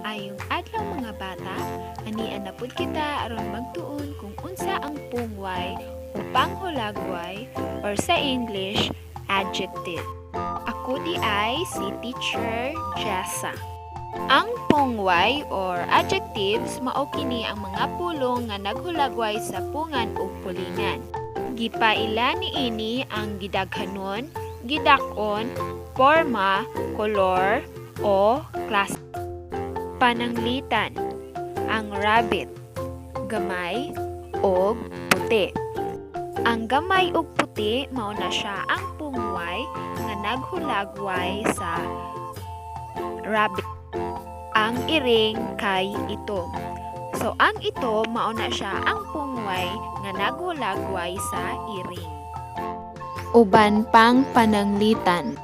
Maayong adlaw, mga bata, ania na pud kita aron magtuon kung unsa ang pungway o panghulagway or sa English, adjective. Ako diay si Teacher Jessa. Ang pungway or adjectives mao kini ang mga pulong nga naghulagway sa pungan ug pulingan. Gipaila niini ang gidaghanon, gidak-on, porma, kolor o klase. Pananglitan, ang rabbit, gamay og puti. Ang gamay ug puti mao na siya ang pungway nga naghulagway sa rabbit. Ang iring kay itom. So ang itom mao na siya ang pungway nga naghulagway sa iring. Uban pang pananglitan.